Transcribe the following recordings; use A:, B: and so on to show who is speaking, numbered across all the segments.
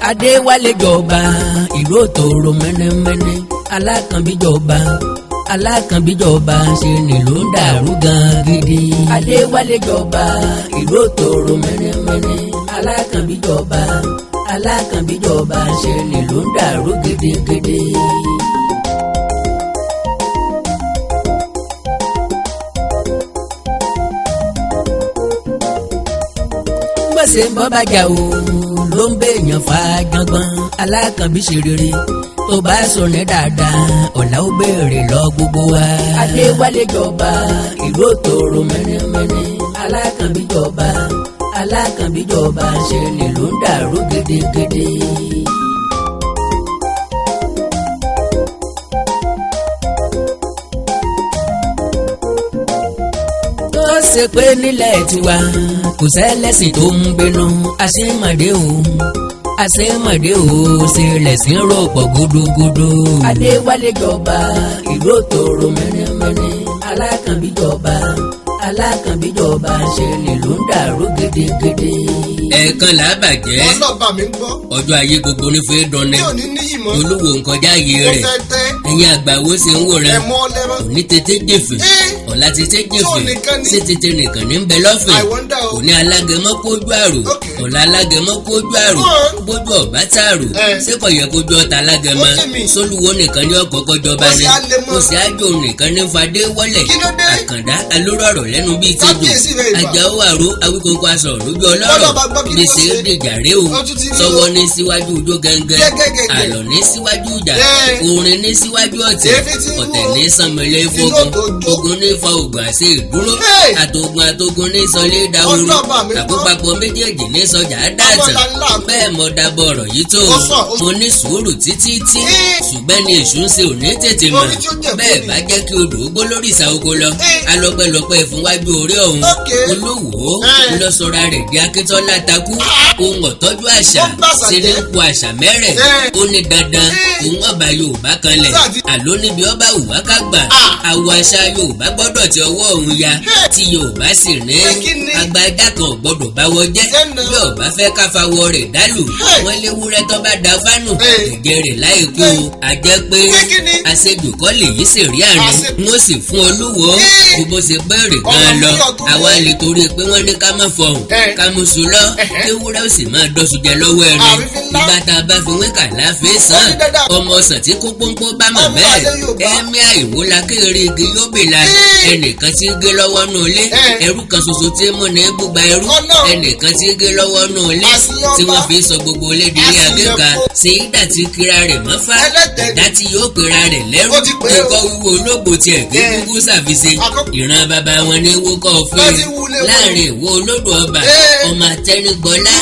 A: Adéwálé jọba ìlú òtòrò mẹ́nẹ́mẹ́nẹ́. Alákànbí jọba, Alákànbí jọba, ṣe nílùú ń dàrú gan gidi. Adéwálé jọba ìlú òtòrò mẹ́nẹ́mẹ́nẹ́. Alákànbí jọba, Alákànbí jọba, ṣe nílùú ń dàrú gidigidi. Gbèsè ń bọ́ bàjá o ló ń bèèyàn fa jọgbọ́n. Alákànbí ṣe rere tó bá sọ ní dáadáa, ọ̀la ó béèrè lọ gbogbo wa. Adéwálé jọba ìlú òtòrò mẹ́nẹ́mẹ́nẹ́. Alákànbí jọba, Alákànbí jọba, ṣe nílùú ń dàrú gidigidi. Tó ṣe pé nílẹ̀ tiwa kò sẹ́lẹ̀sìn tó ń gbénu àṣemọ̀dé o, àṣemọ̀dé o, ṣe lẹ̀sìn rò pọ̀ gúdúgúdú. Adéwálé jọba ìlú òtòrò mẹ́nẹ́mẹ́nẹ́. Alákànbí jọba, Alákànbí jọba, ṣe nílùú ń dàrú gidigidi. Ẹ̀ẹ̀kan là á bàjẹ́.
B: Ọlọ́ba mi ń gbọ́.
A: Ọjọ́ ayé gbogbo ní fẹ́ dánni.
B: Mi ò ní níyì mọ́.
A: Olúwo nkọjá ayé
B: Ó
A: rẹ̀.
B: fẹ́ tẹ́.
A: Ẹ̀yin àgbà wo ṣe ń wòran?
B: Ẹ̀mọ́ lẹ́rán.
A: Òní tètè jèfè, ọ̀la tètè jèfè.
B: Tó nìkan ni.
A: Ṣé tètè nìkan ní ń bẹ lọ́fẹ̀ẹ́?
B: I wonder o.
A: Òní alágẹmọ kójú àrò, ọ̀la alágẹmọ kójú àrò.
B: Go on.
A: Bójú ọ̀bá tààrò, ṣé kò yẹ kójú ọ̀tá alágẹmọ?
B: Ó yé mi.
A: Sólúwo nìkan ní ọ̀kọ̀ọ̀kọ̀ jọba
B: Ó
A: ni?
B: sì á lè mọ́.
A: Ó sì á jò nìkan ní fadé wọlé.
B: Kí ló dé?
A: Àkàndá alórọ̀rọ̀ lẹ́nu bíi tejò.
B: Kábíyèsí rẹ̀ ìbà.
A: Àjàó àrò Awíkókó aṣọ lójú ọlọ́rọ̀.
B: Ọlọ́ba gbọ́ kí ni
A: Gbèsè
B: wọ́n ṣe?
A: dèjàre o.
B: Ó tún ti rí
A: Sọwọ́
B: o.
A: ní síwájú ijó gẹ́gẹ́.
B: Gẹ́gẹ́gẹ́gẹ́.
A: Àlọ́ ní síwájú ìjà. Orin ní síwájú ọ̀tẹ̀.
B: Èéfín tí ń wú
A: Ọ̀tẹ̀
B: o.
A: ní sanmọ̀lẹ́
B: Inú
A: fógun.
B: tó jó.
A: Ogun ní fa ògùn àṣẹ ìdúró. Àtògùn àtògùn ní sọlé dahoro.
B: Ọlọ́ba mi gbọ́.
A: Àkópapọ̀ méjèèjì ní sọjà dàtàn.
B: Ọmọ làlá.
A: Bẹ́ẹ̀ mọ dábọ̀ ọ̀rọ̀ yìí tó.
B: Ó sọ, ó
A: Mo ní sùúrù títí tí. Ṣùgbọ́n ní èṣù ń ṣe òní tètè mọ̀.
B: Orí tí ó jẹ̀
A: Bẹ́ẹ̀
B: kú ni.
A: bá jẹ́ kí odò gbó lórí ìsà oko lọ. Alọ́pẹ́lọpẹ́ fún wájú orí ọ̀hún. Olówó ńlọsọra rẹ̀ di Akíntọ́lá takú. Ohun ọ̀tọ́jú àṣà
B: Ó ń bàṣà
A: ṣe ní
B: jẹ́.
A: ku àṣà mẹ́rẹ̀. Ó ní dandan òun ọba Yorùbá kanlẹ̀. Àló níbi ọba òwá ká gbà. Àwọ̀ àṣà Yorùbá gbọ́dọ̀ ti ọwọ́ òun ya. Tí Yorùbá sì ní
B: Pé kí ni?
A: agbájá kan ò gbọ́dọ̀ bá wọ jẹ́.
B: Jẹ́ nà.
A: Bí ọba fẹ́ ká fa wọ rẹ̀ dálù. Wọ́n léwúrẹ́ tó bá da fánù. Ẹ̀jẹ̀ rẹ̀ láì kú o. Àjẹ́ pé
B: Pé kí ni?
A: àṣejù kọ́ lèyí sì rí àná. N ó sì fún olúwo ju bó ṣe bẹ̀rẹ̀ gan
B: Ọ̀rọ̀
A: lọ.
B: mi ọ̀tún
A: Àwa
B: lé.
A: lè torí pé wọ́n ní ká má fọhùn, ká mú sùn lọ, kéwúrẹ́ ó sì máa dọ́sùn jẹ lọ́wọ́ ẹni.
B: Àrífín ńlá.
A: Ìgbà tá a bá fi wé kàlá fi sàn.
B: Ó ní dandan.
A: Ọmọ ọ̀sán tí kó pọ́npọ́n bá mọ̀
B: Ọmọ
A: bẹ́ẹ̀.
B: àlè Yorùbá.
A: Ẹ̀mí àìwò la kéèrè igi yóò bè la. Ẹnìkan tí gé lọ́wọ́ nù ilé. Ẹrú kan ṣoṣo tí mú ní gbúgba ẹrú.
B: Ọlọ́run.
A: Ẹnìkan tí gé lọ́wọ́ nù ilé.
B: Àṣìyàn
A: Tí wọ́n
B: ọba.
A: fi sọ gbogbo ilé di ilé
B: Àṣìyàn
A: agéga.
B: kó.
A: Ṣé ìdá tí kíra rẹ̀ mọ́fá?
B: Ẹlẹ́tẹ̀ẹ́.
A: Ìdá tí yóò pera rẹ̀ lẹ́rú.
B: Ó ti pé o.
A: Ẹ̀kọ́ wúwo olóògbò tiẹ̀ gé gúgú ṣàfiṣe. Ìran bàbá wọn ní wókọ́ fún
B: Láti wulẹ̀ wọn.
A: láàrin ìwọ olódò ọba. Ọmọ atẹnigbọlá.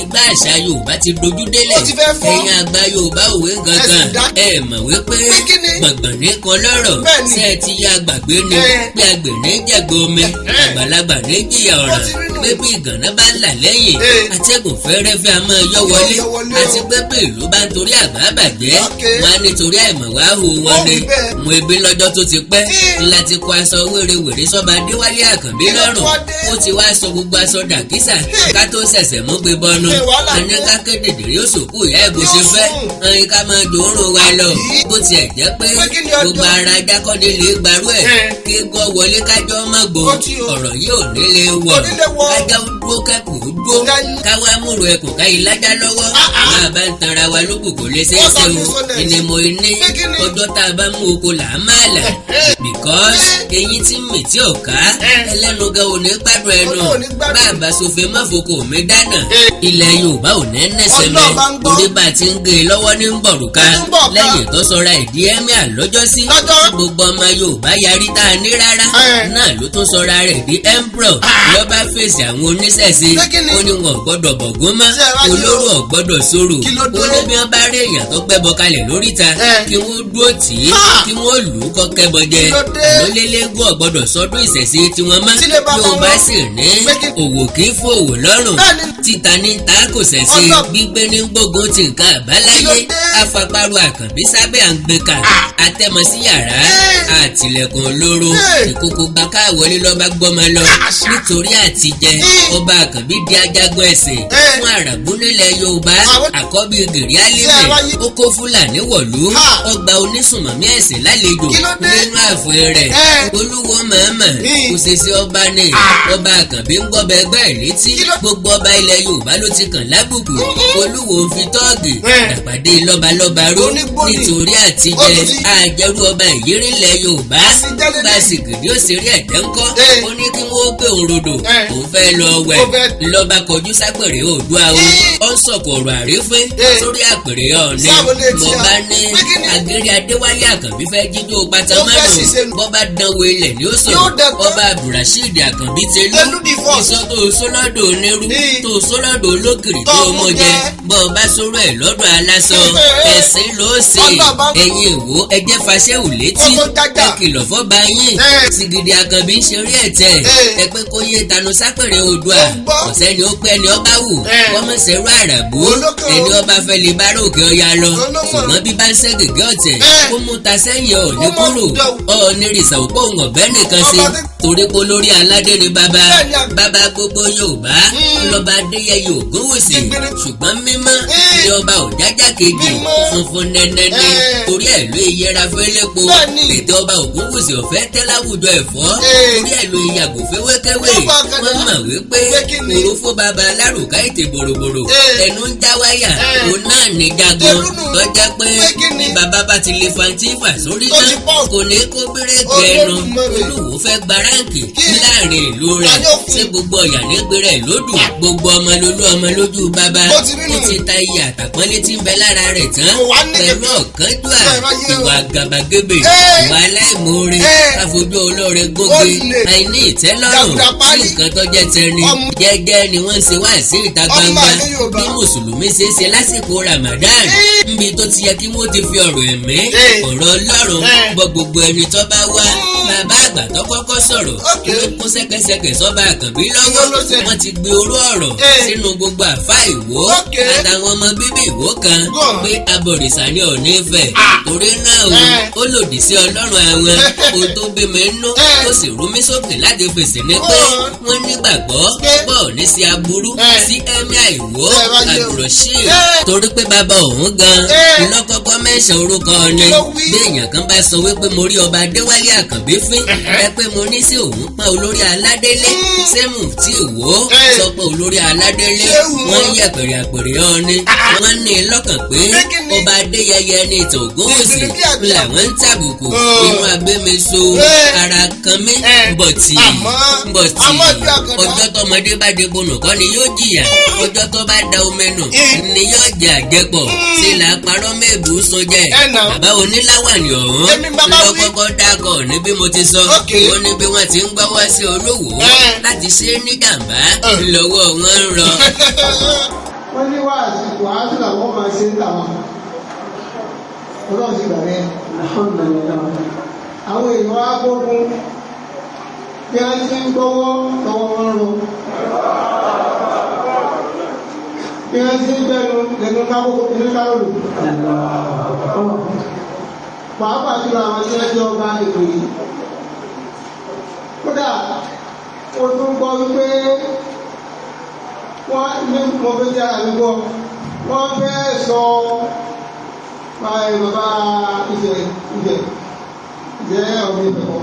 A: Ìgbà àṣà Yorùbá ti dojú délẹ̀.
B: Ó ti fẹ́ fọ́.
A: Ẹ̀yin àgbà Yorùbá òwe gangan.
B: Ẹ̀sìn dákẹ́.
A: Ẹ mọ̀ wípé
B: Pé kí ni?
A: gbọ̀ngbọ̀n ní kan lọ́rọ̀.
B: Bẹ́ẹ̀ni.
A: Ṣé ẹ ti yá gbàgbé ni? Pé àgbẹ̀ ní jẹ̀gbọ́ omi. Àgbàlagbà ní jìyà
B: Ó
A: ọ̀ràn.
B: ti rí nù.
A: Pé bí ìgànná bá ń là lẹ́yìn. Atẹ́gùn fẹ́rẹ́fẹ́ a máa yọ
B: Yóò
A: wọlé.
B: yọ wọlé o.
A: Àti pé bí ìlú bá ń torí àgbà bàjẹ́.
B: Okay.
A: Wọ́n á nítorí àìmọ̀ wá hù wọn
B: Ó
A: ni.
B: wí bẹ́ẹ̀.
A: Mo ebi lọ́jọ́ tó ti pẹ́. Ńlá ti kó aṣọ wérewère sọ́ba Adéwálé Àkànbí
B: Kí ló
A: lọ́rùn.
B: tún wá dé?
A: Ó ti wá sọ gbogbo aṣọ dàkísà. Ká tó ṣẹ̀ṣẹ̀ mú gbé bọ́nu.
B: Hey, wàhálà
A: A ní
B: dé.
A: ká kéde dèrè ó sòkú ìyá ẹ̀ bó
B: Yóò
A: ṣe fẹ́.
B: sùn.
A: Ẹyin ká máa dòórùn wa lọ.
B: Àbí?
A: Bó tiẹ̀ jẹ́ pé
B: Pé kí ni ọjọ́?
A: gbogbo ara jákọ́dé lè gbarú ẹ̀. Kí gbọ́ wọlé kájọ́ má gbó.
B: Ó ti o.
A: Ọ̀rọ̀ yìí ò ní lè wọ̀.
B: Kò ní lè wọ̀.
A: Kájá ó dúró kẹ́kọ̀ọ́ ó dúró.
B: Láyé.
A: Káwá múrò ẹkùn káyí lájá lọ́wọ́.
B: Ah, ah.
A: Máa bá ń tanra wa lókù kò lè ṣeé
B: Wọ́n
A: ṣe
B: sọ
A: o.
B: ní sọ́lẹ̀.
A: Ìní mo ní
B: Pé kí ni?
A: ọjọ́ tá a bá mú oko là á máa là. Because eyín tí ń mì tí ò ká. Ẹlẹ́nu gan ò ní gbádùn ẹnu.
B: Ọlọ́run ò ní gbádùn.
A: Bàbá sòfin má foko mi dáná. Ilẹ̀ Yorùbá ò ní nẹ́sẹ̀ mẹ́.
B: Ọlọ́run bá ń gbọ́.
A: Torí bá a ti ń gé e lọ́wọ́ ní ń bọ̀rùka.
B: Ó tún bọ̀ ká.
A: Lẹ́yìn tó sọra ìdí ẹ́míà lọ́jọ́sí.
B: Lọ́jọ́.
A: Gbogbo ọmọ Yorùbá yarí tá a ní rárá. Náà ló tún sọra rẹ̀ di emperor. Lọ́ba fèsì àwọn oníṣẹ̀ṣe.
B: Pé kí ni?
A: Ó ní wọn ò gbọ́dọ̀ bọ̀gún mọ́.
B: Ṣé ẹ wá ní
A: Olóró
B: o?
A: ò gbọ́dọ̀ sọ̀rọ̀.
B: Kí ló dé?
A: Ó ní bí wọ́n bá rí èèyàn tó gbẹ́bọ kalẹ̀ lóríta. Kí wọ́n dúró tì í.
B: Ha!
A: Kí wọ́n lù ú kọ́ kẹ́bọ jẹ.
B: Kí ló dé?
A: Àlólélégún ò gbọ́dọ̀ sọdún ìṣẹ̀ṣe tiwọn mọ́.
B: Tílé bàbá
A: Yorùbá
B: wọn.
A: sì ní
B: Pé kí-
A: òwò kì í fòwò lọ́rùn.
B: Bẹ́ẹ̀ni.
A: Títa ní ta kò ṣẹ̀ṣe.
B: Ọlọ́-
A: Gbígbé ní gbógun ti nǹkan àbáláyé.
B: Kí ló dé?
A: Afapárò Àkànbí sábẹ́ à ń gbé ka. Atẹ́mọ sí yàrá.
B: Eh.
A: Àtìlẹ̀kùn olóró.
B: Eh.
A: Ìkókó gba káwọlé lọ́ba gbọ́mọ lọ.
B: Àṣà.
A: Nítorí àtijẹ. Ọba Àkànbí di ajagun ẹ̀sìn fún Àràbù nílẹ̀ Yorùbá. Àkọ́bí Gìrì Álímì ó kó Fúlàní wọ̀lú, ọgbà onísùnmọ̀mí ẹ̀sìn lálejò nínú ààfin rẹ̀. Olúwo mọ̀ọ́mọ̀ kò ṣe sí ọba ní Ọba Àkànbí ń gbọ́bẹ ẹgbẹ́ ẹ̀ létí. Gbogbo ọba ilẹ̀ Yorùbá ló ti kàn lábùkù. Olúwo ń fi tọ́ọ̀gì dàpàdé lọ́balọ́ba ró nítorí àtijẹ́ àjẹrú ọba ìyírí ilẹ̀ Yorùbá. Bá Sìgìdì ó sì rí ẹ̀jẹ̀ ńkọ́, ó ní kí wọ́n gbé òun rodò, òun fẹ́ lọ wẹ̀. Lọ́ba kọjú sápèrè Oòduà o, ó ń sọ̀kò ọ̀rọ̀ àrífín sórí àpèrè Ọọ̀ni. Mo bá ní Agírí Adéwálé Àkànbí fẹ́ jíjó pátá márùn-ún, bọ́ bá dánwò ilẹ̀ ní ó sọ̀rọ̀. Ọba Abdulrasheed Àkànbí Tẹ̀lú ìsọ tó sólọ́dọ̀ onírú tó sólọ́dọ̀ olókìrì tó mọ̀ jẹ, bọ́ ọ bá sọ̀rọ̀ ẹ̀ lọ́dọ̀ aláṣọ ẹ̀sìn ló ṣe. Ẹ̀yin ìwò ẹjẹ́ faṣẹ́wù létí, ẹ kìlọ̀ fọ́ba yín. Sìgìdì Àkànbí ń ṣeré ẹ̀tẹ̀ ẹ pé kó yé tanu sápẹ̀rẹ̀ Oòduà. Ọ̀sẹ́ni ó pé ẹni ọba wù kọ́mọ̀sẹ̀rú Àràbù, ẹni ọba fẹ́ lè bá ròkè ọya lọ, ṣùgbọ́n bí bá ń ṣẹ́ gègé ọ̀tẹ̀ kó mú ta sẹ́yìn Ọọ̀ni kúrò. Ọọ̀ni rìsà òpó òun ọ̀bẹ nìkan ṣe torí pé olórí aládé ni bàbá bàbá gbogbo Yorùbá lọ́ba Adéyẹyè Ògúnwùsì, ṣùgbọ́n mímọ́ ni ọba Ọ̀jájá kejì funfun nẹ́nẹ́ní torí ẹ̀ ló yẹra fẹ́lẹ́po. Ètò ọba Ògúnwùsì ọ̀fẹ́ tẹ́ láwùjọ ẹ̀fọ́ torí ẹ̀ ló yàgò fẹ́wẹ́kẹ́wé. Wọ́n mọ̀ wípé òrófó bàbá alárùká ètè bòròbòrò ẹnu ń já wáyà, òun náà ní jagun lọ́jà pé bí bàbá bá ti lè fantí fà sórí tán kò ní kó bírèkì ẹnu. Olúwo fẹ́ gba ráǹkì láàrin ìlú rẹ̀, ṣé gbogbo ọ̀yà nígbèrè lódù, gbogbo ọmọ lolú ọmọ lójú bàbá. Ó ti ta iye àtàpọ́nlé tí ń bẹ lára rẹ̀ tán pẹ̀lú ọ̀kánjúà, ìwà àgàbàgebè, ìwà aláìmoore, káfojú olóore góge, àìní ìtẹ́lọ́rùn sí nǹkan tó jẹ́ tẹni. Jẹ́jẹ́ ni wọ́n ń ṣe wá sí ìta gbangba bí mùsùlùmí ṣe é ṣe lásìkò Ramadan, níbi tó ti yẹ kí wọ́n ti fi ọ̀rọ̀ ẹ̀mí ọ̀rọ̀ Ọlọ́run bọ gbogbo ẹni tó bá wá. Bàbá àgbà tó kọ́kọ́ sọ̀rọ̀ ló kó sẹ́kẹ́sẹ́kẹ́ sọ́ba Àkànbí lọ́wọ́. Wọ́n ti gbé orú ọ̀rọ̀ sínú gbogbo àfa Ìwó àtàwọn ọmọ bíbí Ìwó kan pé abọ̀rìṣà ni Ọọ̀ni Ifẹ̀, torí náà o ó lòdì sí Ọlọ́run àwọn. Ohun tó bí mi nú tó sì rú mi sókè láti fèsì ni pé wọ́n nígbàgbọ́ pọ̀ ní sí aburú sí Emir Ìwó Abdulrasheed, torí pé bàbá òun gan lọ́kọ́kọ́ mẹ́sàn-án orúkọ ni. Bí èèyàn kan bá sọ wípé mo rí ọba Adéwálé Àkànbí fín, ẹ pé mo ní sí òun pọ́n olórí aládélé sẹ́mù tí Ìwó sọ pé olórí aládélé wọ́n ń yẹ̀pẹ̀rẹ̀ àpèrè Ọọ̀ni. Wọ́n ní lọ́kàn pé ọba Adéyẹyẹ ní ìtàn Ògúnwùsì làwọn ń tàbùkù. Inú abẹ́mẹ́so ara kan mí bọ̀tì bọ̀tì. Ọjọ́ tọmọdé bá de bonù kọ́ ni yóò jìyà, ọjọ́ tó bá da omi nù ni yóò jẹ àjẹpọ̀. Sí là parọ́ mẹ́ẹ̀bù sọjẹ́ bàbá oníláwàní ọ̀hún lọ́kọ́kọ́ dákọ̀ ní bí mo ti sọ. Ó ní bí wọ́n ti ń gbọ́wọ́ sí Olúwo láti ṣe é níjàmbá lọ́wọ́ wọn ń rọ.
C: Wọ́n ní wáàsí wàásù làwọn máa ṣe ń tàwọn, Ọlọ́run ti gbà bẹ́ẹ̀. Àwọn èèyàn wá gbógun bí wọ́n ti ń gbọ́wọ́ lọ́wọ́ wọn rọ, bí wọ́n ti ń gbẹnu lẹ́nu kákókó inú kárọ̀lù, pàápàá jùlọ àwọn tí wọ́n jẹ́ ọba ètò yìí. Kódà ó tún gbọ́ wípé wọ́n ní mo fẹ́ jẹ́ ara mi gbọ́, wọ́n fẹ́ sọ bàbá Ifẹ̀ Ifẹ̀ jẹ́ ọ̀gbìn Ifẹ̀ kọ́,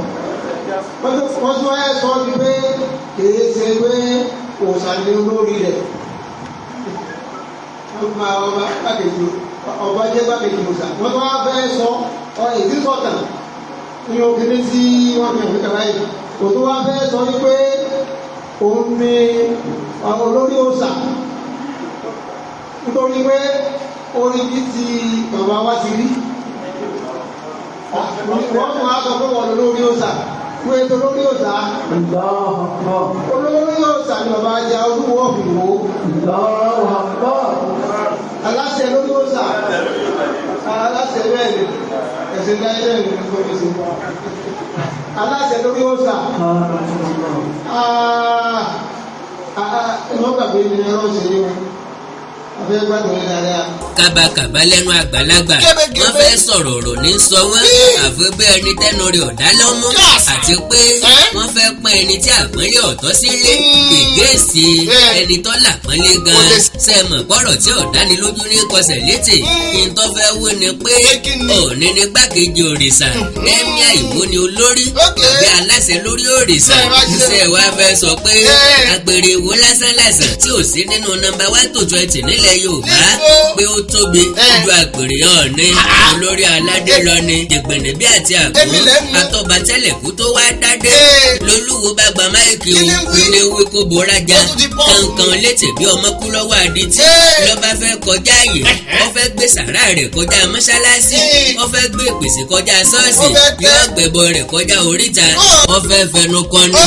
C: wọ́n tún wáyé sọ ní pé kìí ṣe pé òòṣà ni olórí rẹ̀. Wọ́n máa ọba gbàkejì, ọba jẹ́ gbàkejì òòṣà. Wọ́n tún wá fẹ́ sọ ìdí sọ̀tàn ní obìnrin tí wọ́n fi hàn mí kàrá yìí, kò tún wá fẹ́ sọ wípé òun ni olórí òòṣà, nítorí pé orí bí ti bàbá wa ti rí. Wọ́n tún wá sọ pé wọ́n lórí òòṣà, wọ́n ètò lórí òòṣà. Olórí òòṣà ni bàbá jẹ́ Olúwo ọ̀fìwò, aláṣẹ lórí òòṣà, aláṣẹ bẹ́ẹ̀ ni ẹ̀sìn dáyé bẹ́ẹ̀ ni kò ní sí aláṣẹ lórí òòṣà. Ìwọ́n gbàgbé ni ẹ̀rọ ṣe yé wọn. Afẹ́ gbádùn yín dáadáa.
A: Kábàkàbà lẹ́nu àgbàlagbà.
B: Kébékébé.
A: Wọ́n fẹ́ sọ̀rọ̀, ọ̀rọ̀ ní sọ wọ́n, àfi bí ẹni tẹ́nu rẹ̀ ọ̀dá lọ́mú,
B: Yes.
A: àti pé
B: Eh?
A: wọ́n fẹ́ pọ́n ẹni tí àpọ́nlé ọ̀tọ́ sílé gègéèsì ẹni tó làpọ́nlé
B: Kò
A: gan.
B: lè
A: Ṣe mọ̀ pọ̀rọ̀ tí ọ̀dánilójú ní kọsẹ̀ létè kí n tó fẹ́ wí ni pé
B: Pé kí ni?
A: Ọ̀ọ̀ni ní gbákejì òrìṣà, Emir Ìwó ni olórí tàbí aláṣẹ lórí òrìṣà.
B: Ṣé ẹ wá ṣe?
A: Ṣe wá fẹ́ sọ pé
B: Eh.
A: àpèrè Ìwó lásán lásán tí ò sí nínú number 1 to 20 nílẹ̀ Yorùbá
B: Níbo?
A: pé ó tóbi
B: Eh.
A: ju àpèrè Ọ̀ọ̀ni olórí aládé lọ ni jẹ̀gbẹ̀nẹ̀ bí àti àgbo
B: Èmi lẹ́ mú.
A: atọ́ba tẹ́lẹ̀ kú tó wá dádé
B: Eh.
A: lolúwo bá gba mic o.
B: Kí ni wí?
A: Ní wí kó bora já
B: Ó tún ti pọ̀.
A: kankan létè bí ọmọ kú lọ́wọ́ adití
B: Eh.
A: lọ́ba fẹ́ kọjá àyè, ó fẹ́ gbé sàrá rẹ̀ kọjá mọ́ṣáláṣí,
B: Eh.
A: ó fẹ́ gbé ìpèsè kọjá ṣọ́ọ̀ṣì,
B: Ó fẹ́ tẹ́.
A: yóò gbẹ̀bọ rẹ̀ kọjá oríta,
B: Oh.
A: ó fẹ́ fẹnu kọ́ni.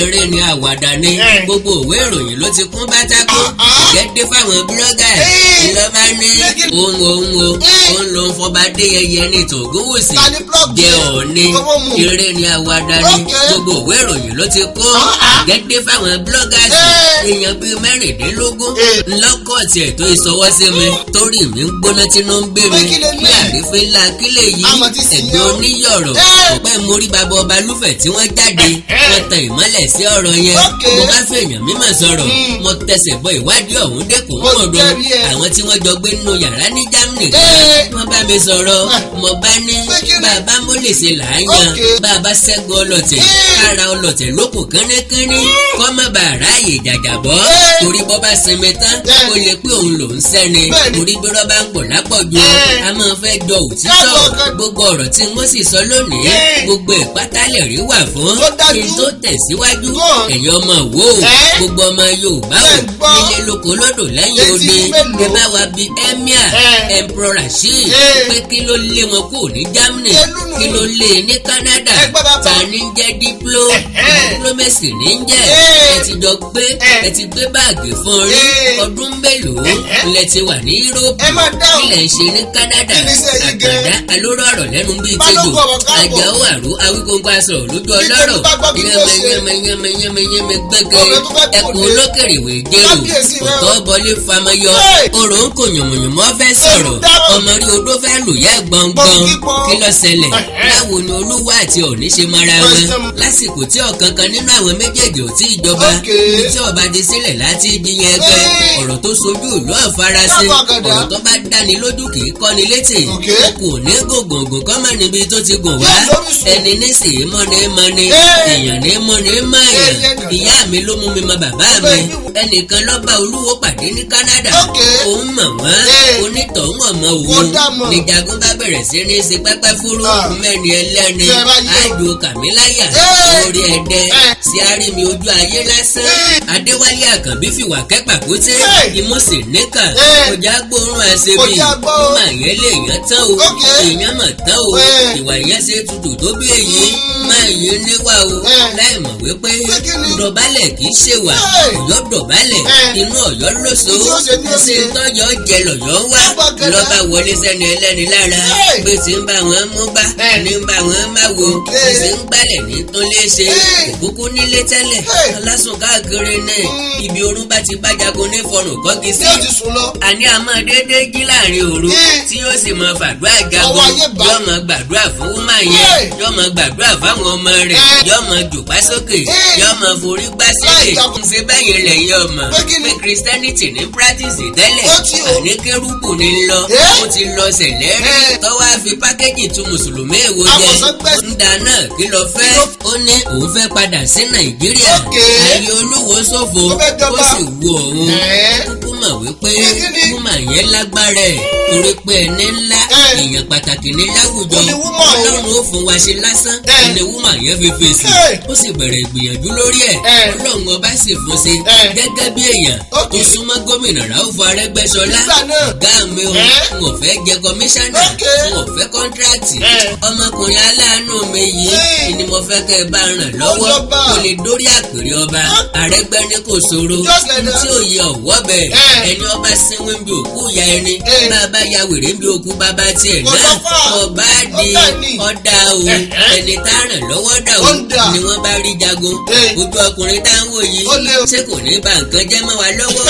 A: Eré ni, àwàdà ni.
B: Eh.
A: Gbogbo òwe ìròyìn ló ti kún bátákó.
B: Ah, ah.
A: Ìjẹ́ dé fáwọn blogger
B: Eh.
A: ńlọ́ba ní
B: Méjì-
A: òun òun o,
B: Eh.
A: òun ló ń fọba Adéyẹyẹ ní tògúnwùsì
B: Ta ni blog
A: jẹ́
B: yẹn?
A: Ọ̀ọ́ni.
B: Owó mu.
A: Eré ni, àwàdà ni. Gbogbo òwe ìròyìn ló ti kún.
B: Ah, ah.
A: Ìjẹ́ dé fáwọn bloggers,
B: Eh.
A: èèyàn bíi 16
B: Eh.
A: ńlọ́kọ̀ọ̀tì ẹ̀ tó ìsọwọ́ sí mi, torí mi ń gbóná tínú ń bí mi
B: Pé kí lè
A: pé
B: ní?
A: àrífín ńlá kílẹ̀ yìí
B: Àmọ́ ti sìn
A: ẹ̀gbẹ́
B: yẹn o.
A: oníyọ̀rọ̀.
B: Eh.
A: Ọ̀pẹ́ mórí bàbá ọba lúfẹ̀ tí wọ́n jáde, wọ́n tan ìmọ́lẹ̀ sí ọ̀rọ̀ yẹn. Mo bá fèèyàn mímọ̀ sọ̀rọ̀, mo tẹsẹ̀ bọ ìwádìí ọ̀hún dẹ́kun
B: Mo
A: mọ̀dọ̀
B: jẹ́rìí ẹ.
A: àwọn tí wọ́n jọ gbé nínú yàrá ní Germany. Wọ́n bá mi sọ̀rọ̀, mo bá ní
B: Pé kí ni?
A: bàbá mo lè ṣe là á yan, bàbá ṣẹ́gun ọlọ́tẹ̀, kára ọlọ́tẹ̀ lókun kínníkínní, kọ́ má bàa ráàyè jàjàbọ́, torí bọ́ bá sinmi tán, ó lè pé òun lòún sẹ́ni, torí bí rọ́bà ń pọ̀ lápọ̀jù, a máa fẹ́ jọ òtítọ́.
B: Káàbọ̀ kan.
A: Gbogbo ọ̀rọ̀ tí wọ́n sì sọ lónìí, gbogbo ìpátálẹ̀ rí wà fún
B: Tó dájú.
A: kí n tó tẹ̀síwájú.
B: Go on.
A: Ẹ̀yin ọmọ wo, gbogbo ọmọ Yorùbá o,
B: Bẹ́ẹ̀ gbọ́.
A: nílé lóko lódò lẹ́yìn
B: Etí
A: odi,
B: mélòó?
A: ẹ bá wa bi Emir Emperor Rasheed pé kí ló lé wọn kúrò ní Germany?
B: Elúnu.
A: Kí ló lé e ní Canada?
B: Ẹ gbọ́ bàbá.
A: Ta ní ń jẹ́ diplo? Diplomacy ní ń jẹ́. Ẹ ti jọ gbé, ẹ ti gbé báàgì fún orí. Ọdún mélòó lẹ ti wà ní Europe?
B: Ẹ máa dáhùn.
A: Kí lẹ̀ ń ṣe ní Canada?
B: Kí ni iṣẹ́ yín gan?
A: Àkàndá alóró ọ̀rọ̀ lẹ́nu bíi
B: Balógun
A: tẹ́jọ́
B: ọ̀rọ̀ káàbọ̀.
A: Àjàó àrò Awíkóńkó aṣọ lójú
B: Bí
A: ọlọ́rọ̀.
B: Tolú bá gbọ́ kí ló ṣe?
A: Yẹ́mẹ yẹ́mẹ yẹ́mẹ yẹ́mẹ gbẹ́gẹ́.
B: Ọ̀rẹ́ tó fẹ́
A: Ẹkùn
B: kò dé.
A: olókèrè wè jẹ́rò.
B: Kábíyèsí rẹ o.
A: Ọ̀tọ̀ bọlé famayọ.
B: Hey!
A: Orò ń kò yànmùyànmọ́ fẹ́ sọ̀rọ̀.
B: Dáhùn.
A: Ọmọ rí odó fẹ́ lù yá gbọ̀ngbọ̀n.
B: Gbọ̀ngbọ̀n.
A: Kí ló ṣẹlẹ̀? Báwo ni olúwa àti Ọ̀ọ̀ni ṣe mara wọn
B: Question.
A: lásìkò tí ọ̀kan kan nínú àwọn méjèèjì ò tí ì jọba? Ibi tí ọba di sílẹ̀ láti di yẹn ẹgbẹ́.
B: Hey!
A: Ọ̀rọ̀ tó sojú ìlú ọ̀farasin.
B: Káàbọ̀ àgàdá.
A: Ọ̀rọ̀ tó bá dáni lójú kì í kọ́ni létí. Kò ní gògògò kọ́ mọ́ níbi tó ti gùn wá.
B: Yóò lórí sùn.
A: Ẹni nísìnyí mọ́ni mọ́ni,
B: Hey!
A: èèyàn ní mọ́ni mọ́yàn.
B: Hey, yeah,
A: Ìyá mi ló mú mi mọ bàbá mi.
B: Bẹ́ẹ̀ ni wò.
A: Ẹnìkan ló bá olúwo pàdé ní Canada.
B: Okay.
A: Òun mọ̀ wọ́n,
B: Hey!
A: onítọ̀hún ọmọ
B: Kò
A: òun
B: dá mọ̀.
A: níjagun bá bẹ̀rẹ̀ sí ní ṣe pẹ́pẹ́ fúrú
B: Ah.
A: mẹ́rin ẹlẹ́ni.
B: Ṣé ẹ bá yé o?
A: Àjò kàmíláyà
B: Hey!
A: orí ẹ̀dẹ́
B: Hey!
A: sí àrími ojú ayé lásán.
B: Hey!
A: Adéwálé Àkànbí fìwà kẹ́pàkúté,
B: Hey!
A: imú sì níkà,
B: Hey!
A: kọjá gbóòórùn àṣebí.
B: Kò já gbọ́ o.
A: Mà yẹn lè yàn tán o.
B: Okay.
A: Èèyàn mà tán o.
B: Hey!
A: Ìwà yẹn ṣe tutù tó bí èyí. Máa yẹn níwà o,
B: Hey!
A: láì mọ̀ wípé
B: Pé kí ni?
A: dọ̀bálẹ̀ kì í ṣèwà.
B: Hey!
A: Ọ̀yọ́ dọ̀bálẹ̀,
B: Hey!
A: inú Ọ̀yọ́ lóso.
B: Tí ó ṣe ní ó
A: Ṣe
B: ṣe.
A: tọ́jọ́ jẹ lọ́yọ́ wá.
B: Lọ́ba gẹ́gẹ́.
A: Lọ́ba wọlé sẹ́ni ẹlẹ́ni lára.
B: Hey!
A: Bí ti ń bá wọn mú bá
B: Hey!
A: ní ń bá wọn má wo,
B: Okay.
A: bí ti ń gbálẹ̀ ní tó lé ṣe.
B: Hey!
A: Òkúkú nílé tẹ́lẹ̀,
B: Hey!
A: alásùn káàkiri ní ibi orún bá ti bá jagun ní fọrùn kọ́gi sí.
B: Yóò ti sùn lọ.
A: Àní a máa dédé jí láàrin òru tí yóò sì máa fàdúrà jagun.
B: Ọwọ́ ayé bá.
A: Yóò máa gbàdúrà fún woman yẹn,
B: Hey!
A: yóò máa gbàdúrà fáwọn ọmọ rẹ̀, yóò máa jùpá sókè,
B: Hey!
A: yóò máa forí gbá
B: Láì
A: sílẹ̀.
B: jagun.
A: Ṣe bẹ́yìn lẹ́yìn ọmọ
B: Pé kí ni?
A: pé Christianity ní practice tẹ́lẹ̀?
B: Ó ti o.
A: Àní kérúbù ní lọ.
B: Eh!
A: Ó ti lọ sẹ̀lẹ́rì
B: Eh!
A: tọ́wọ́ á fi package tu mùsùlùmí èwo jẹ.
B: Àwòsàn gbẹ-
A: Ń da náà, kí lọ fẹ́?
B: Kí ló-
A: Ó ní òun fẹ́ padà sí Nàìjíríà.
B: Okay.
A: Ayé olúwo ṣòfò.
B: Ó fẹ́ jọba.
A: Ó sì wu òun.
B: Eh!
A: Kúkú mọ̀ wípé
B: Pé kí ni?
A: woman yẹn lágbára ẹ̀, torí pé ẹni ńlá,
B: Eh!
A: èèyàn pàtàkì ní láwùjọ.
B: Ó ní woman o.
A: Ọlọ́run ó fún wa ṣe lásán
B: Eh!
A: ní woman yẹn fi fèsì.
B: Hey!
A: Ó sì bẹ̀rẹ̀ ìgbìyànjú lórí ẹ̀.
B: Eh!
A: Ọlọ́run ọba sì fún ṣe
B: Eh!
A: gẹ́gẹ́ bí èèyàn tó
B: Okay.
A: súnmọ́ gómìnà Ráúfù Arẹ́gbẹ́ṣọlá.
B: Nígbà náà.
A: Ọ̀gá mi o,
B: Eh!
A: n ò fẹ́ jẹ kọmíṣánná,
B: Okay.
A: n ò fẹ́ contract.
B: Eh!
A: Ọmọkùnrin aláàánú mi yìí
B: Hey!
A: ni mo fẹ́ kẹ́ ẹ bá ràn lọ́wọ́
B: Ó jọba.
A: kó lè dórí àpèrè ọba. Arẹ́gbẹ́ ní kò ṣòro.
B: Just like that.
A: Tí ò yẹ ọ̀wọ́ bẹ̀.
B: Eh!
A: Ẹni ọba sínwín bí òkú ìyá ẹni,
B: Eh.
A: bàbá ya wèrè bí òkú bàbá tiẹ̀
B: Kò
A: náà,
B: sọ fún ọ.
A: ọba di
B: Ọ̀gá ni.
A: ọ̀dà o. Ẹni tá a ràn lọ́wọ́ dà o.
B: Ó ń dà.
A: Ni wọ́n bá rí jagun.
B: Eh.
A: Ojú ọkùnrin tá ń wò yìí,
B: Ó lé o.
A: ṣé kò ní ba nǹkan jẹ́ mọ́ wa lọ́wọ́?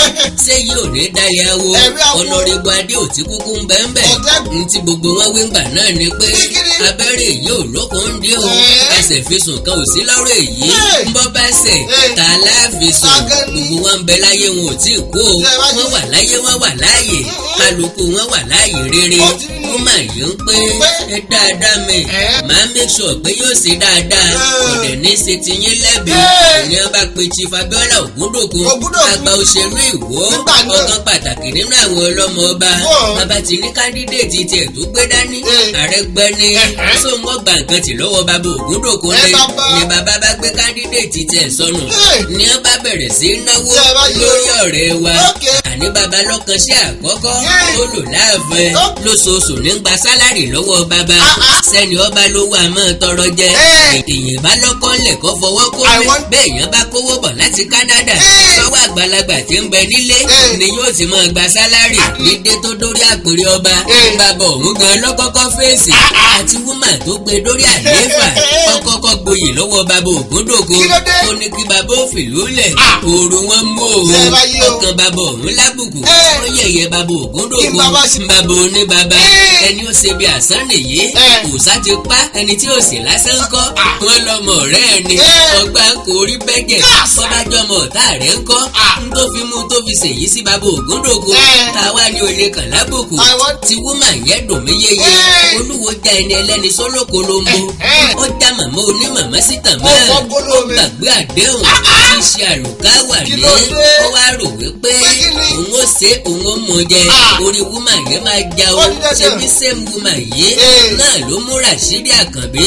A: Ṣé yìí ò ní dalẹ̀ awo?
B: Ẹ̀rí awo.
A: Honourable Adéòtí kúkú ń bẹ́ẹ̀ bẹ́ẹ̀.
B: Ọ̀tẹ́gùn.
A: Ntí gbogbo wọn wí ńgbà náà ni pé
B: Kíkiri.
A: abẹ́rẹ́ èyí ò lókun ń dí o.
B: Eh.
A: Ẹsẹ̀ fi sùn kan ò sí lọ́rọ̀ èyí.
B: Eh.
A: Ń bọ́ bá ṣẹ̀,
B: Eh.
A: ta láàfin sùn?
B: Agẹni.
A: Gbogbo wọn ń bẹ láyé, wọn ò tí ì kú o.
B: Ṣé ẹ bá
A: Wọ́n
B: jí?
A: wà láyé, wọ́n wà láàyè. Kálukú wọn wà láàyè rere.
B: Ó ti nù.
A: Ó mà yín ń pé
B: Pé.
A: ẹ dáadáa mi,
B: Eh.
A: máa make sure pé yóò ṣe dáadáa.
B: Eh.
A: Kò dẹ̀ ní ṣe ti yín lẹ́bi.
B: Eh.
A: Ìyẹn bá pe Chief Abiola Ògúndòkun,
B: Ògúndòkun.
A: àgbà òṣèlú Ìwó,
B: Nígbà náà.
A: ọ̀kan pàtàkì nínú àwọn ọlọ́mọ ọba.
B: Wọ́n.
A: Bàbá ti ní candidate tiẹ̀ tó gbé dání.
B: Eh.
A: Àrẹ́gbẹ́ni
B: Eh.
A: sóńgọ́ gba nǹkan tì lọ́wọ́ bàbá Ògúndòkun
B: Eh,
A: ni.
B: bàbá.
A: Ni bàbá bá gbé candidate tiẹ̀ sọnù.
B: Eh.
A: Ni wọ́n bá bẹ̀rẹ̀ sí í náwó
B: Ṣé ẹ bá yí o?
A: lórí ọ̀rẹ́ wa.
B: Okay.
A: Àní bàbá lọ́kàn sí àkọ́kọ́
B: Eh.
A: tó lò láàfin.
B: Oh.
A: Lóṣooṣù ní gba salary lọ́wọ́ bàbá.
B: Ah, ah.
A: Sẹ́ni ọba lówó àmọ́ tọrọ jẹ.
B: Eh.
A: Èèyàn bá lọ́kọ́ ńlẹ̀ kọ́ fọwọ́ kó
B: I
A: mi.
B: want-
A: Bẹ́ẹ̀ yẹn bá kówó bọ̀ láti Canada,
B: Eh.
A: sọ́wọ́ àgbàlagbà tí ń bẹ nílé
B: Eh.
A: ni yóò ti máa gba salary. Dídé tó dórí àpèrè ọba,
B: Eh.
A: bàbá òun gan lọ́kọ́kọ́ fèsì. Àti woman tó gbé dórí àlééfà, ọkọ́kọ́ gboyè lọ́wọ́ bàbá Ògúndòkun.
B: Kí ló dé?
A: Ó ní kí bàbá ó fìlú lẹ̀.
B: Ah.
A: Òru wọn mú òun.
B: Ṣé ẹ bá yí o?
A: Ọkàn bàbá òun lábùkù.
B: Eh.
A: Ó yẹ̀yẹ́ bàbá Ògúndòkun.
B: Kí bàbá ṣe?
A: Bàbá oníbàbá.
B: Eh.
A: Ẹni ó ṣe bí àsán nìyí.
B: Eh.
A: Òòsà ti pa ẹni tí ò sì lásán kọ́. Wọ́n lọmọ ọ̀rẹ́ ẹni.
B: Eh.
A: Ọgbà kò rí bẹ́jẹ̀.
B: Kàsà.
A: Bọ́bá jọmọ ọ̀tá rẹ̀ ń kọ́.
B: Ah.
A: N tó fi mú tó fi ṣèyí sí bàbá Ògúndòkun.
B: Eh.
A: Táwa ni olè kàn lábùkù.
B: I want-
A: Ti woman yẹn dùn mí yéye.
B: Eh.
A: Olúwo já ẹni ẹlẹ́ni sólókò ló ń bo.
B: Eh.
A: Ó já màmá onímàmá sí tàn
B: Ó
A: mọ́.
B: fọ́ góló
A: Ó
B: mi.
A: gbàgbé àdéhùn tí í ṣe àlùkáwà
B: Kí
A: ní.
B: ló dé?
A: Ó wá rò wípé
B: Pé kí ni?
A: òun ó ṣe, òun ó mú jẹ.
B: Ah.
A: Orí woman yẹn máa já o.
B: Ó di dandan.
A: Ṣebí same woman yìí
B: Eh.
A: náà ló mú Rashidi Àkànbí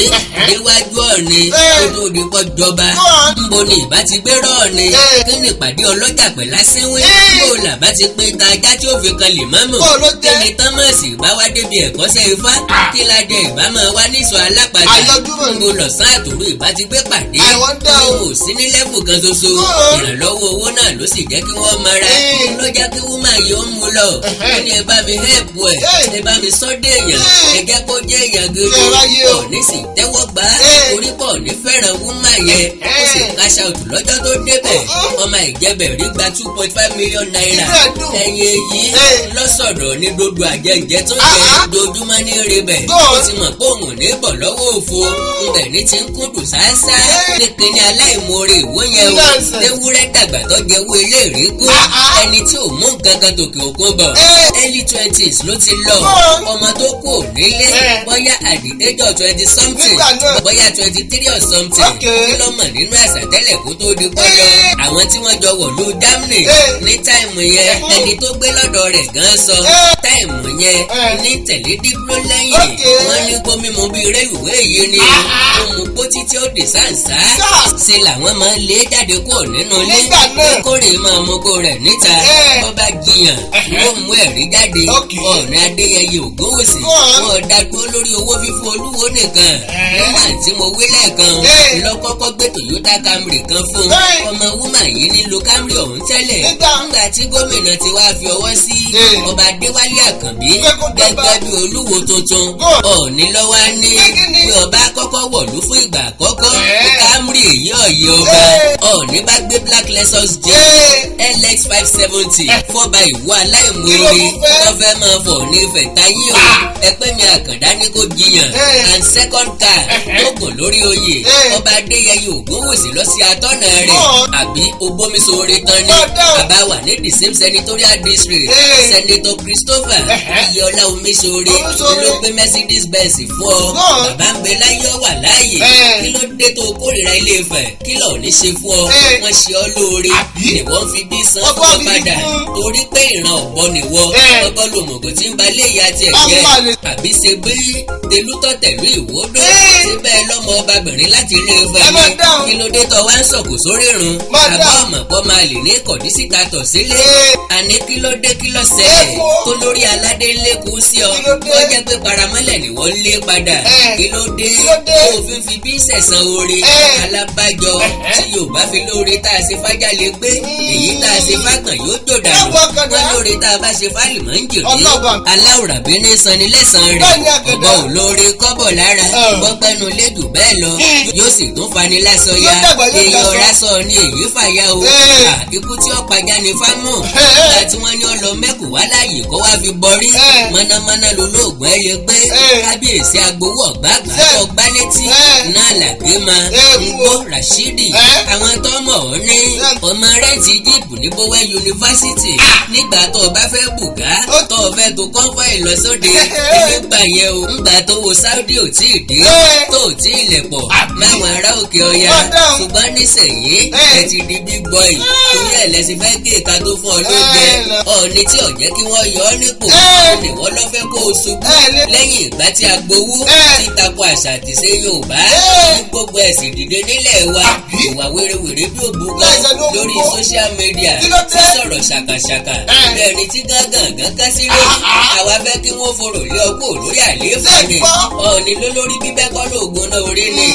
A: déwájú Ọ̀ọ̀ni
B: Eh.
A: kó tó di pọ́ jọba.
B: Go on.
A: Ńbo ni ìbá ti gbé rọ́ọ̀ni?
B: Eh.
A: Kí ni ìpàdé ọlọ́jà pẹ̀lú asínwín?
B: Eh.
A: Bó làbá ti pín ta ajá tí ó fi kan lè mọ́mù?
B: Bó ló jẹ́?
A: Kí ni Tọ́mọ̀sì bá wá débi ẹ̀kọ́ṣẹ́ ifá? Kí ládẹ ìbá máa wá níṣọ alápàdé?
B: Àyọjúmọ̀ ni.
A: Ńbo lọ̀sán àtòru ìbá ti gbé pàdé?
B: I wonder o.
A: Wọn ò sí ní level kan ṣoṣo.
B: Go on.
A: Ìrànlọ́wọ́ owó náà ló sì jẹ́ kí wọ́n mara.
B: Eh.
A: Ló jẹ́ kí woman yìí ó mú lọ. Ó ní ẹ bá mi help ẹ̀.
B: Eh.
A: Ẹ bá mi sọ́dẹ̀ èèyàn.
B: Eh.
A: Ẹ jẹ́ kó jẹ́ èèyàn gidi.
B: Ṣé ẹ bá yé o?
A: Ọ̀ọ́ni sì tẹ́wọ́ gbà á.
B: Eh.
A: Orí pọ̀ ní fẹ́ràn woman yẹn. Ó sì
B: Eh.
A: cash out lọ́jọ́ tó débẹ̀.
B: Oh.
A: Ọmọ ìjẹ́bẹ̀ rí gba 2.5 million naira.
B: Inú ẹ̀ dùn.
A: Ẹ̀yin èyí
B: Eh.
A: lọ́sọ̀dọ̀ ní dodo àjẹǹjẹ tó
B: Ah,
A: jẹ
B: ah.
A: dojúmọ́ ní rebẹ̀.
B: Go on.
A: Ó ti mọ̀ pé òun ò ní bọ̀ lọ́wọ́ òfo. Ibẹ̀ ní ti ń kúndùn sáásá.
B: Eh.
A: Nípínlẹ̀ aláìmoore ìwó yẹn o.
B: Nonsense.
A: Ewúrẹ́ dàgbà tó jẹ owó ilé ìrígún.
B: Ah, ah.
A: Ẹni tí ò mú nǹkan kan tòkè òkun bọ̀.
B: Eh.
A: Early 20s ló ti lọ.
B: Go on.
A: Ọmọ tó kù ò nílé.
B: Eh.
A: Bóyá at the age of 20 something.
B: Nígbà náà.
A: Bóyá 23 or something.
B: Okay.
A: Kí ló mọ̀ nínú àṣà tẹ́lẹ̀ kó tó di pọ́ lọ?
B: Eh.
A: Àwọn tí wọ́n jọ wọ̀lú Germany
B: Eh.
A: ní time yẹn,
B: Eh.
A: ẹni tó gbé lọ́dọ̀ rẹ̀ gan sọ.
B: Eh.
A: Time yẹn
B: Eh.
A: ní tẹ̀lé dípò lẹ́yìn.
B: Okay.
A: Wọ́n ní kó mímu bíi rélùwé yìí ni. Ó mú kó títí ó dé sáǹsá.
B: Sá.
A: Ṣe làwọn máa ń lé jáde kúrò nínú ilé.
B: Nígbà náà.
A: Kórè máa mú kó rẹ̀ níta.
B: Eh.
A: Bó bá jiyàn, ó mú ẹ̀rí jáde.
B: Okay.
A: Ọ̀ọ̀ni Adéyẹyè Ògúnwùsì.
B: Go on.
A: Wọ́n dá dúró lórí owó fífún olúwo nìkan. Nígbà tí mo wí lẹ́ẹ̀kan,
B: Eh.
A: lọ́kọ́kọ́ gbé Toyota Camry kan fún.
B: Eh.
A: Ọmọ woman yìí ní lo Camry ọ̀hún tẹ́lẹ̀.
B: Nígbà.
A: Nígbà tí gómìnà ti wá fi ọwọ́ sí
B: Eh.
A: ọba Adéwálé Àkànbí
B: Pé kó jọba.
A: gẹ́gẹ́ bí olúwo tuntun.
B: Go on.
A: Ọ̀ọ̀ni lọ́wọ́ á ní
B: Pé kí ni?
A: pé ọba kọ́kọ́ wọ̀lú fún ìgbà àkọ́kọ́.
B: Eh.
A: Camry èyí ọ̀yẹ́ ọba.
B: Eh.
A: Ọ̀ọ̀ni bá gbé Black Lexus J
B: Eh.
A: LX 570 4 by ìwọ
B: Kí ló
A: aláìmoore
B: tún fẹ́?
A: tó fẹ́ máa fọ̀ ní ìfẹ́ táyé o.
B: Ah.
A: Ẹgbẹ́ mi Àkàndá ní kó jiyàn.
B: Eh.
A: And second car tó gùn lórí oyè.
B: Eh.
A: Ọba Adéyẹyè Ògúnwùsì lọ sí atọ́nà rẹ̀.
B: Go on.
A: Àbí obomisoore tán ni.
B: Go down.
A: Bàbá wà ní the same senatorial district.
B: Eh.
A: Senator Christopher Iyọlá Omiṣore
B: Omiṣore.
A: ló gbé Mercedes Benz fún ọ.
B: Go on.
A: Bàbá ń bẹ láyé, ọ wà láàyè.
B: Eh.
A: Kí ló dé tó kórìíra Ilé Ifẹ̀? Kí ló ní ṣe fún ọ?
B: Eh.
A: Wọ́n ṣe ọ́ lóore.
B: Àbí?
A: Ni wọ́n fi bí san
B: Wọ́n
A: fún ọ
B: tún wá fi bí
A: padà.
B: kún.
A: Torí pé ìran ọ̀bọ nìwọ.
B: Eh.
A: Ọgbọ́n lòmọ̀gò tí ń ba ilé ìyá tiẹ̀
B: Ọmọ
A: jẹ́.
B: àlè.
A: Àbí ṣe bí telútọ̀ tẹ̀lú ìwódó.
B: Eh.
A: Síbẹ̀ lọ́mọ ọbabìnrin láti Ilé Ifẹ̀
B: Ẹ máa dáhùn.
A: Kí ló dé tó wá ń sọ̀kò sórí irun?
B: Máa
A: Àbá
B: dáhùn.
A: ọmọ pọ̀ máa lè ní kọ̀dí síta tọ̀ sílé.
B: Eh.
A: Àní kí ló dé, kí ló ṣẹlẹ̀?
B: Ẹ kú.
A: Tó lórí aládé ń lékun sí ọ.
B: Kí ló dé?
A: Ó jẹ́ pé paramọ́lẹ̀ ni wọ́n ń lé padà.
B: Eh.
A: Kí ló dé?
B: Kí ló dé?
A: Tó fi fi bí sẹ̀sán oore.
B: Eh.
A: Alábàjọ tí Yorùbá fi lóore tá a ṣe fájà lè gbé. Èyí tá a ṣe fágbọ̀n yóò jò dànù.
B: Káàbọ̀, Àkàndá.
A: Wọ́n lóore tá a bá ṣe fálìmọ́ ń jèrè.
B: Ọlọ́ba.
A: Aláwùrábí ní sanni lẹ́sàn-án rẹ̀.
B: Bẹ́ẹ̀ni, Àkàndá.
A: Ọ̀bọ ò lóore kọ́bọ̀ lára. Bọ́pẹ́nu léjù bẹ́ẹ̀ lọ, yóò sì tún fani lásọ ya.
B: Yóò dàgbà, yóò
A: Èèyàn
B: dasọ.
A: rásọ ni èyí fàya o. À, ikú tí ó pajá ni fámù. Ìgbà tí wọ́n ní ó lọ mẹ́kù wá láàyè kó wá fi bọrí. Mọ̀nàmọ́ná lolóògùn ẹ̀ lè gbé. Kábíyèsí agbowó ọ̀gbá àgbà tó gbá létí. Náà làgbé ma.
B: Mú o.
A: Ngbó Rashidi. Àwọn tó mọ̀ ọ́ ní ọmọ rent jeep ní Bowen University. Nígbà tó o bá fẹ́ bùgá, tó o fẹ́ tó convoy lọ sóde. Nígbà yẹn o, ńgbà tó wo Saudi ò tí ì dé. Tó ò tí ì lẹ̀ pọ̀ máwọn ará òkè ọya.
B: Wọ́n dáhùn.
A: Ṣùgbọ́n nísìnyí, ẹ ti di big boy. Torí ẹ̀ lẹ́sìn fẹ́ gé ìka tó fún ọ lóúnjẹ. Ọ̀ọ́ni tí ò jẹ́ kí wọ́n yọ ọ́ nípò. Ní wọ́n lọ́ fẹ́ kó o ṣubú. Lẹ́yìn ìgbà tí a gbowó, tí tako àṣà àtìṣe Yorùbá. Ní gbogbo ẹ̀sìn dìde nílẹ̀ wa. Ìwà wérewère bí òbúkọ
B: Láìsẹ̀ ló ń
A: lórí
B: kó.
A: social media.
B: Kí ló dé?
A: Sísọ̀rọ̀ ṣàkàṣàkà. Bẹ́ẹ̀ ni tí gángan gángan sí lórí. Àwa fẹ́ kí wọ́n forò lé ọkọ̀ lórí àlééfà
B: Ṣé
A: ni.
B: gbọ́?
A: Ọ̀ọ́ni lólórí bíbẹ́ kọ́ lóògùn náà orí ni.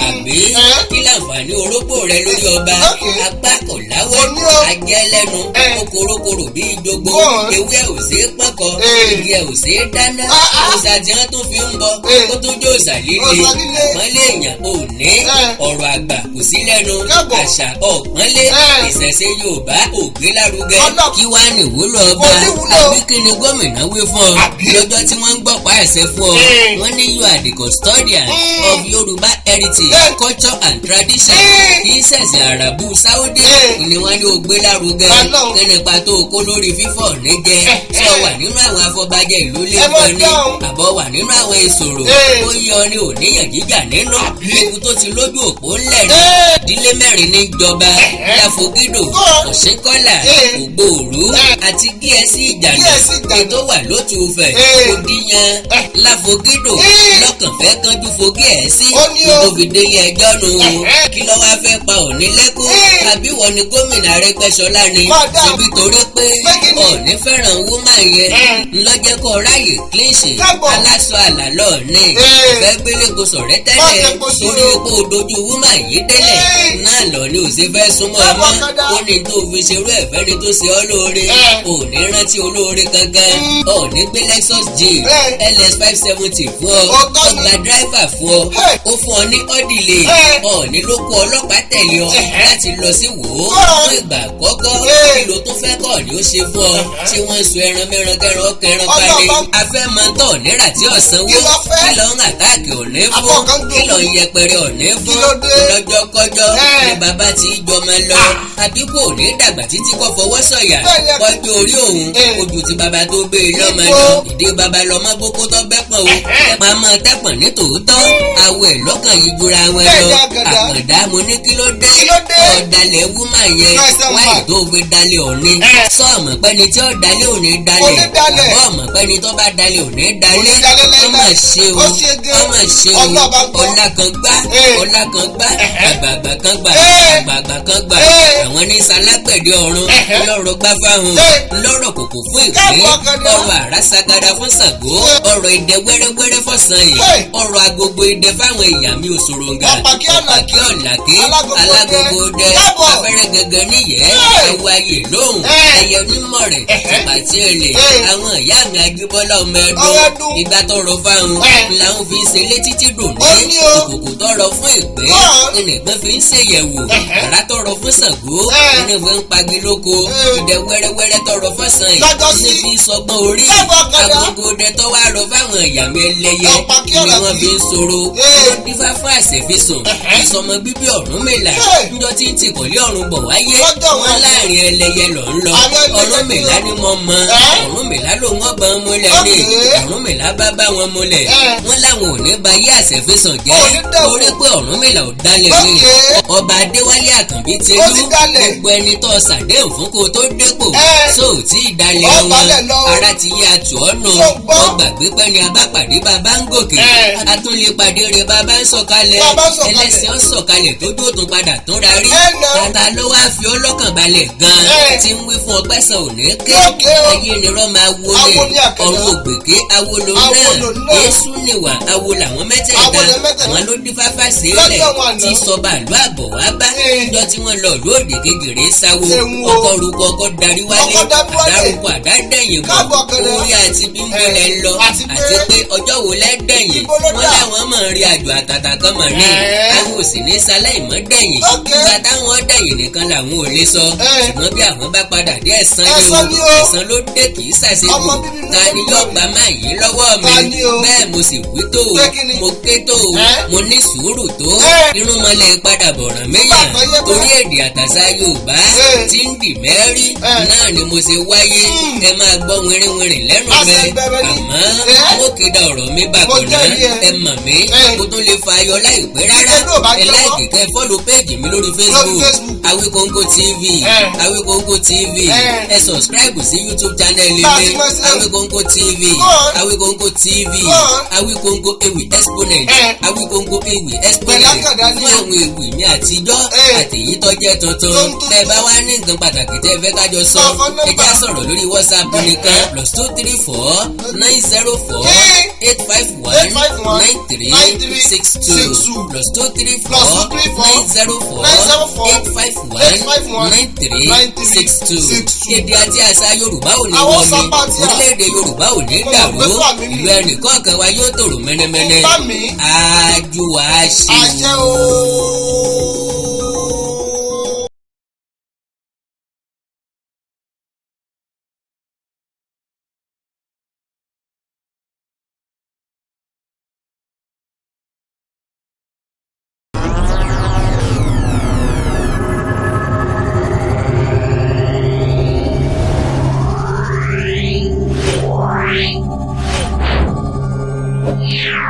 A: Àbí kí láǹfààní orógbó rẹ lórí ọba? Apá kò láwẹ́.
B: Kò ní o.
A: Ajẹ́ lẹ́nu. Ó korokoro bí ìjogbo.
B: Go on.
A: Ewé ẹ̀ ò ṣeé pọ́nkọ. Igi ẹ̀ ò ṣeé dáná. Òòṣà tí wọ́n tún fi ń bọ. Ó tún jó òòṣà líle.
B: Òòṣà líle.
A: Àpọ́nlé èèyàn ò ní. Ọ̀rọ̀ àgbà kò sí lẹ́nu. Àṣà ọ̀pọ́nlé. Ìṣẹ̀ṣe Yorùbá ò gbé lárugẹ. Kí wá ní ìwúlò ọba?
B: Kò ní wúlò.
A: Àbí kí ni gómìnà wí fún ọ?
B: Àbí?
A: Lọ́jọ́ tí wọ́n ń gbọ́pá ẹ̀sẹ̀ fún ọ. Wọ́n ní you are the custodian of Yorùbá heritage, culture and tradition. Kì í ṣẹ̀sìn Àràbù Sáúdí ni wọ́n ní o gbé lárugẹ.
B: Ọlọ́run.
A: Kí nípa tó o kó lórí fífọ̀ níjẹ? Ṣé o wà nínú àwọn afọbajẹ ìlú
B: Ẹ mọ̀
A: lẹ́kọ̀ọ́ ni?
B: dáhùn.
A: Àbọ̀ wà nínú àwọn ìṣòro? Ó yẹ ọ ní òníyàn jíjà nínú. Ewu tó ti lójú òpó ńlẹ̀ ní. Ìdílé mẹ́rin ní jọba. Láfogídò,
B: Go on.
A: Ọ̀ṣínkọ́là, Ògbóòrú àti Gíẹ̀sì Ìjànà.
B: Gíẹ̀sì Ìjànà.
A: Ètò wà lótùúfẹ̀. Òdìyàn Láfogídò lọ́kàn fẹ́ kánjú fo Gíẹ̀sì.
B: Ó ní o.
A: Tó fi délé ẹjọ́ nu o. Kí ló wá fẹ́ pa òní lẹ́kún? Àbí wọ́n ni gómìnà Arẹ́gbẹ́ṣọlá ni?
B: Máa dáhùn.
A: Ṣebí torí pé
B: Pé kí ni?
A: Ọ̀ní fẹ́ràn woman yẹn. Ńlọ́jẹ́ kó ráyè clinch.
B: Káàbọ̀.
A: Aláṣọ àlàlọ́ ní. Ìfẹ́ gbélé-ko sọ̀rẹ́
B: Má
A: tẹ́lẹ̀.
B: jẹ́ kó sí
A: Torí
B: o.
A: pé o dojú woman yìí délẹ̀. Náà lọ ni ò ṣe fẹ́ súnmọ́
B: Káàbọ̀,
A: ọmọ.
B: Àkàndá.
A: Ó ní tó fi ṣerú ẹ̀fẹ́ ni tó ṣe ọ́ lóore. Ò ní rántí olóore gangan. Ò ní gbé Lexus Jeep LS 570 fún ọ.
B: Òótọ́
A: Ó
B: ni.
A: gba driver fún ọ. Ó fún ọ ní ọ́dìlẹ̀. Ọ̀ọ́ni ló kó ọlọ́pàá tẹ̀lé ọ láti lọ sí wò ó
B: Go on.
A: fún ìgbà àkọ́kọ́. Kí ló tún fẹ́ kọ́ ni ó ṣe fún ọ? Ṣé wọ́n ń so ẹran mẹ́ran kẹran kẹran pa ni?
B: Ọlọ́ba.
A: Afẹ́ máa ń tọ̀ nírà tí ọ̀sánwó.
B: Kí ló fẹ́?
A: Kí ló ń attack òní fún?
B: Àbọ̀ kan gbé.
A: Kí ló ń yẹpẹrẹ òní fún?
B: Kí ló dé?
A: Lọ́jọ́ kọjọ́ ni bàbá tí í jọmọ lọ. Àbí kò ní dàgbà títí kọ́ fọwọ́ sọ̀yà.
B: Bẹ́ẹ̀ni.
A: Kọjú orí òun ojú ti bàbá tó gbé e lọ́mọ
B: Níbo?
A: lọ. Ìdí bàbá lọ́mọ bókó tó bẹ́pọ̀ o. Pamọ́ tẹ́pọ̀n ní tòótọ́. Awọ ẹ̀ lọ́kàn yìí jura wọn
B: Bẹ́ẹ̀ni,
A: lọ.
B: Àkàndá.
A: Àkàndá, mo ní kí ló dé?
B: Kí ló dé?
A: Ọ̀dàlẹ̀ woman yẹn.
B: Nice and
A: Wáyé
B: man.
A: tó fi dalẹ̀ òní. Sọ́ọ̀mù pẹ́ni tí ó dalẹ̀ òní dalẹ̀?
B: Kò ní dalẹ̀.
A: Àbọ̀ ọ̀mọ̀ pẹ́ni tó bá dalẹ̀ òní dalẹ̀?
B: Kò ní dalẹ̀ láíláí.
A: Ọmọ ṣe o.
B: Ó ṣe gan.
A: Ọmọ ṣe o.
B: Ọlọ́ba gbọ́.
A: Ọlá kan gbá. Ọlá kan gbá. Àgbààgbà kan gbà. Àgbààgbà kan gbà. Àwọn ní salágbẹ̀dẹ ọ̀run. Lọ́rọ̀ gbá fáwọn. Lọ́rọ̀ kòkò fún ìpín.
B: Káàbọ̀, Àkàndá.
A: Ọrọ̀ àràsagada fún Ṣàngó. Ọrọ̀ idẹ wẹ́rẹ́wẹ́rẹ́ fọ́sàn yìí. Ọrọ̀ agogo idẹ fáwọn èèyàn mi òṣòròǹgà.
B: Ọ̀pàkí ọ̀làkí.
A: Ọ̀pàkí ọ̀làkí.
B: Alágogo dẹ.
A: Alágogo dẹ.
B: Káàbọ̀.
A: Afẹ́rẹ́ gẹ́gẹ́ níyẹ́. Ẹwọ ayé lóhùn. Ẹyẹ onímọ̀ rẹ̀. Pàtí èlé. Àwọn ìyá mi Ajíbọ́lá ọmọ
B: Ọmọ
A: ẹdun.
B: ẹdun.
A: Ìgbà tọrọ fáwọn. Làwọn fi ń ṣe létí tí dùn
B: Ó
A: ní.
B: ní o.
A: Ìkòkò tọrọ fún ìpín.
B: Go on.
A: Ìnìgbọ́n fi ń ṣèyẹ̀wò. Àrà tọrọ fún Ṣàngó. Ìnìgbọ́n ń pagi lóko. Ìdẹ wẹ́rẹ́wẹ́rẹ́ tọrọ fọ́sàn yìí.
B: Lọ́jọ́ sí.
A: Ní fi ń sọgbọ́n orí.
B: Káàbọ̀, Àkàndá.
A: Agogo dẹ tọ́ wá rọ fáwọn ìyá mi ẹlẹ́yẹ.
B: Ọ̀pàkí
A: Ni
B: ọ̀làkí.
A: wọ́n fi ń sọ̀rọ̀. Ló dífá fún àṣẹfisùn. Ìsọmọ bíbí Ọ̀rúnmìlà. Níjọ́ tí ń tìkọ̀lé ọ̀run bọ̀ wáyé.
B: Lọ́jọ́
A: Wọ́n
B: wọn.
A: láàrin ẹlẹ́yẹ lọ ń lọ.
B: Àwọn ẹlẹ́yẹ.
A: Ọ̀rúnmìlà ni mo mọ. Ọ̀rúnmìlà ló wọ́n bá wọn múlẹ̀ ní. Ọ̀rúnmìlà bá bá wọn múlẹ̀. Wọ́n láwọn ò ní ba yé àṣẹfisùn jẹ́.
B: Ò ní dẹ̀wò.
A: Torí pé Ọ̀rúnmìlà ò dalẹ̀ ní. Ọba Adéwálé Àkànbí
B: Ó ti
A: Tẹlú.
B: dalẹ̀.
A: Gbogbo ẹni tó ṣàdéhùn fún kó tó dépò. Só ò tí ì dalẹ̀
B: Ó
A: wọn?
B: balẹ̀ lọ o.
A: Ara ti yé atù ọ́nù.
B: Ṣó gbọ́?
A: Wọ́n gbàgbé pẹ́ ni abápàdé bàbá ń gòkè. A tún lè pàdé rẹ̀ bàbá ń sọ̀kalẹ̀.
B: Bàbá ń sọ̀kalẹ̀.
A: Ẹlẹ́sìn ń sọ̀kalẹ̀ tó dó tún padà tún ra rí.
B: Ẹ nà.
A: Tata ló wá fi ọlọ́kàn balẹ̀ gan-an. Tí ń wí fún fún ọpẹ́ san ò ní ké.
B: Yóò ké o.
A: Ayé nirọ́ máa wo
B: Awo
A: ni
B: ní àkàndá.
A: ọ̀run ògbèké awo ló
B: Awo
A: náà
B: ló náà.
A: Èésú nìwà awo làwọn mẹ́tẹ̀ẹ̀ta.
B: Awo lẹ mẹ́tẹ̀ẹ̀ta.
A: Àwọn ló dífá fàṣẹ
B: Lọ́jọ́
A: lẹ̀
B: wọn àná.
A: tí sọba àlú àbọ̀ wá bá níjọ́ tí wọ́n lọ ìlú òdì kejì rèé sáwó.
B: Ṣeun o.
A: Ọkọ̀ rúkọ ọkọ̀ darí wálé.
B: Ọkọ̀ darí wálé.
A: Àdárúkọ àdádẹ́yìn bọ̀.
B: Káàbọ̀ kẹrẹ.
A: Orí àti bímbó lẹ ń lọ.
B: Àti pé
A: Àti pé ọjọ́ wo lẹ́ dẹ̀yìn?
B: Ibo ló
A: Wọ́n
B: dà?
A: láwọn mọ̀ ń rí àjò àtàtà kan mọ̀ ní. Àwọn ò sì ní sáláì mọ́ dẹ̀yìn. Ìgbà táwọn dẹ̀yìn nìkan làwọn ò lè sọ. Ṣùgbọ́n bí àwọn bá padà dé, ẹ̀san ni
B: Ẹ̀san
A: o.
B: ni o.
A: Ẹ̀san ló dé, kì í ṣàṣejù.
B: Ọmọ bíbí inú
A: Ta ni
B: ló
A: yóò
B: ń
A: gbà máa yí lọ́wọ́ mi?
B: Ta ni o?
A: Bẹ́ẹ̀ mo sì wí tó o.
B: Pé kí ni?
A: Mo ké tó o. Mo ní sùúrù tó. Irúnmọlẹ̀ padà bọ̀ràn méyàn.
B: Bàbá yẹ bá.
A: Torí èdè àtàṣà Yorùbá tí ń dì mẹ́rí náà ni mo ṣe wáyé. Ẹ máa gbọ́ wìrìwìrì lẹ́nu mi.
B: Àṣẹ ìbẹ̀rẹ̀ ni.
A: Àmọ́ mo kéde ọ̀rọ̀ mi
B: Mo
A: bàbọ̀ náà.
B: jẹ́rìí ẹ.
A: Ẹ mọ̀ mí. Mo tún lè fa ayọ̀ láìpẹ́ rárá.
B: Ìṣe ló bá
A: Ẹ
B: jẹ́wọ́.
A: like, kẹ́ follow page mi lórí Facebook.
B: Facebook.
A: Awikonko TV. Awikonko TV. Ẹ subscribe sí YouTube channel mi.
B: Bá a ti mọ̀ sí.
A: Awikonko TV.
B: Go on.
A: Awikonko TV.
B: Go on.
A: Awikonko Ewì Exponent. Awikonko Ewì Exponent.
B: Pẹ̀lú àkàndá ni
A: Fún
B: o.
A: àwọn ewì mi àtijọ́ àtèyí tó jẹ́ tuntun.
B: Tó ń tuntun.
A: Tẹ́ ẹ bá wá ní nǹkan pàtàkì tẹ́ ẹ fẹ́ kájọ sọ,
B: Sọ fún
A: ẹ
B: nọ́mbà.
A: já sọ̀rọ̀ lórí WhatsApp nìkan, +234 904 851
B: 851
A: 93
B: 93
A: 62
B: 62
A: +234
B: +234
A: 904
B: 904
A: 851
B: 851
A: 93 62.
B: 62.
A: Èdè àti àṣà Yorùbá ò ní
B: Àwọn
A: wọ́n mi.
B: sápá tí a-
A: Orílẹ̀-èdè Yorùbá ò ní
B: Mo mọ̀
A: dàrú.
B: pé fún mi ni.
A: Ìlú ẹnìkọ̀ọ̀kan wa yóò tòrò mẹ́nẹ́mẹ́nẹ́.
B: Bá mi.
A: Ájú wa ṣe.
B: Àṣẹ o.
D: Yeah.